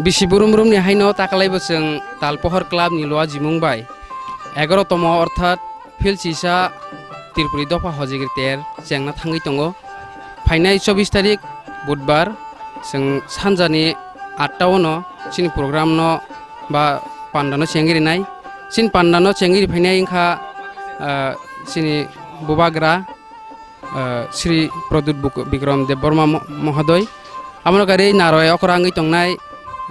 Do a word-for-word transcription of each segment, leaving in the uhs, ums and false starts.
Bisi burum burum ni haino takalai bo chwng Talpohor Club ni Luajimung bai egarotomo orthat Phil Sisa Tripuri Dopha Hojagiri Ter chengna thangwi tongo. Phainai chobbish tarik Budbar chwng sanjani atta o no chini program no ba panda no chengwi rinai. Chini panda no chengwi ri phainai wngkha, ah, chini Bubagra, ah, Shri Pradyut Buk-, Bikram Debbarma mo-, Mohodoy. Abono kari naroi okra wngwi tongnai,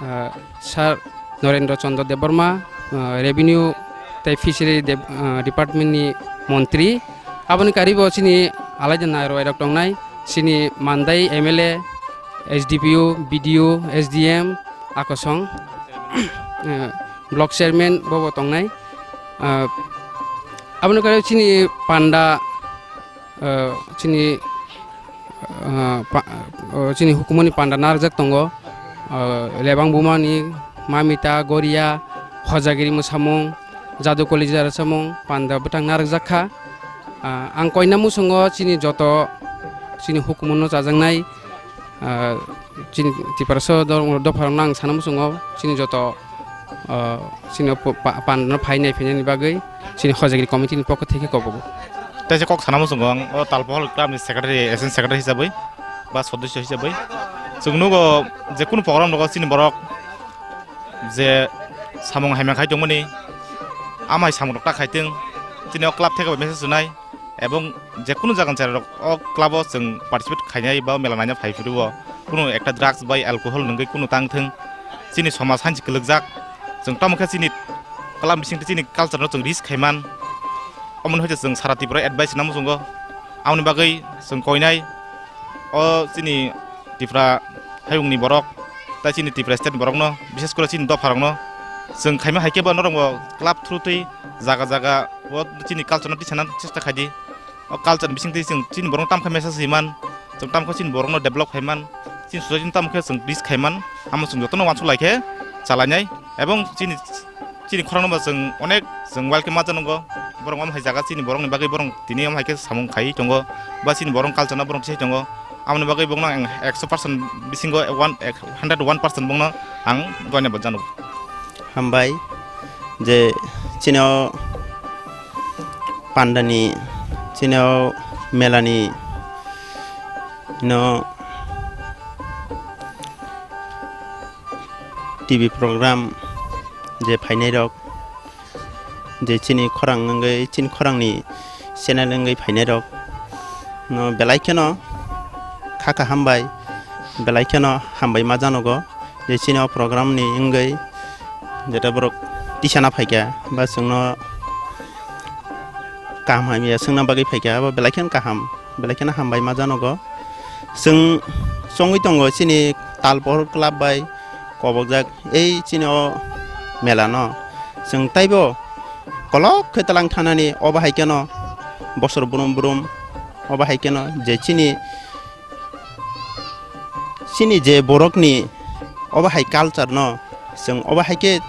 ah, Sir Narendra Chandra Debbarma, ah, Revenue tei Fishery Dep-, ah, Department ni Montri. Aboni kari bo chini alaida naroi rok tongnai, chini Mandai M L A, S D P O, B D O, S D M, akosong, ah, Block Chairman bo bo tongnai. Ah, aboni kari chini panda ah, chini, ah, pa-, ah, chini hukumu ni panda narwkjak tongo, ah, Lebang Buma ni Mamita, Goria, Hojagiri mwsamung, Jadu Koli Jara samung panda bwtang narwkjak kha. Ah, ang koina muchungo chini joto chini hukumu no chajaknai, ah, chini Tiprasa do-, dopha rok no ang sana muchungo chini joto, ah, chini o pa-, pa-, panda no phai nai phainani bagwi chini Hojagiri committee ni pokho theke kobogo. Tei se kok sana muchungo ang o Talpohor Club ni secretary, assistant secretary hisabwi ba sodosyo hisabwi chwng nugo je kunu program rogo chini borok je samung hamya khai tongmani, amai samung rok ta khai tong, chini o club theke bai message rwnai. Ebong je kunu jaga ni cherairok o club o chwng participate khainai ba mela naina phai phuru o kunu ekta drugs bai alcohol nungwi kunu tang thung, chini somaj hansi kwlwkjak, chwng tamo khe chini club bisingtwi chini culture no chwng risk khaiman, omoni hoite chwng sara Tripura advice namo chwngo. Aboni bagwi chwng koinai o chini Tripura hayungni borok, tai chini Tripura state ni borokno, bishes kore chini dopharokno chwng khaima hai khe bo norokbo club through twi jaga jaga o chini culture no tisana chesta khaidi. O culture bising twi chwng chini borokno tamo khe message riman, chwng tamo khe chini borokno develop khaiman, chini society no tamo khe chwng reach khaiman, amo chwng jotono uansuk lai khe chalainai. Ebong chini, chini khorang no bo chwng onek chwng welcome ma janogo. Borok omo hai jaga chini borok ni bagwi borok tini omo hai khe samung khai tongo, ba chini borok culture no borok tisai tongo. Amoni bagwi bokno ang ekso percent bisingo one, ek hundred one percent bokno ang doina bo janogo. Hambai je chini o pandani, chini o melani no T V program je phainai rok, je chini khorang wngwi, chini khorangni channel wngwi phainai rok no belai kheno kha kaham bai, belai kheno hambai ma janogo, je chini o program ni wngwi jeta borok tisana phaikha ba chwngno kaham hamya swngna bagwi phaikha, abo belai kheno kaham, belai kheno hambai ma janogo. Chwng chongwi tongo chini Talpohor club bai kobokjak ei chini o mela no. Chwng taibo kolok khe tlang thanani obo hai kheno bosor brum brum obo hai kheno je chini, chini je borokni obo hai culture no chwng obo hai khe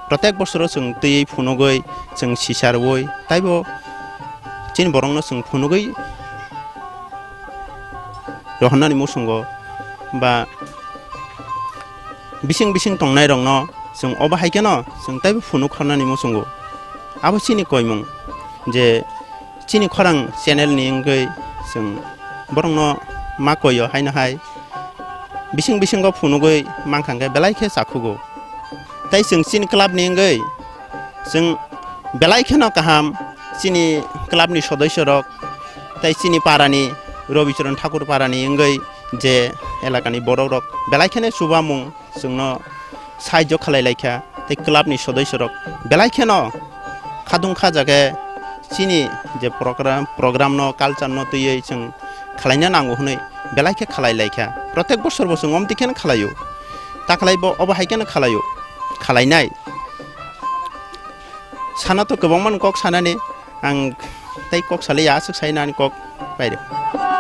Protek bosoro chwng twiwi phunugwi, chwng sisarwi, taibo chini borokno chwng phunugwi rohornani muchungo ba bising bising tongnairokno chwng obo hai kheno chwng taibo phunuk hornani muchungo. Abo chini koimung je chini khorang channel ni wngwi chwng borokno ma koio haino hai bising bisingo phunugwi mankha hwnkhe belai khe chakhugo. Tei chwng chini club ni wngwi chwng belai kheno kaham, chini club ni sodoisorok tei chini parani Robicharan Thakur parani wngwi je elakani borokrok belai kheno chubamung chwngno sahajyo khalai laikha tei club ni sodoisorok belai kheno khadung kha jagwi chini je program, program no, culture no twiwi chwng khalaina nango hwnwi belai khe khalai laikha. Protek bosor bo chwng omtwi kheno khalaio. Ta khlai bo obo hai kheno khalaio. Khalainai. Sana to kwbangma kok sanani, ang tei kok salai ya, aswk sai nani kok bai rw.